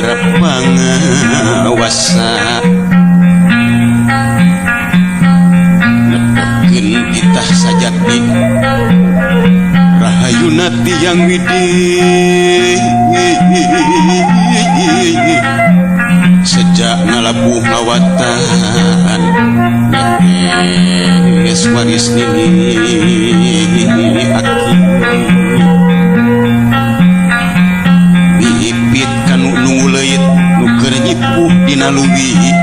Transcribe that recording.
Keur pangawasa nepikeun titah sajati rahayuna tiang widi sejak ngalabuh ngawatan netes waris nini aki miipit kanu nunggu leuit nu keur nyipuh dina luwi.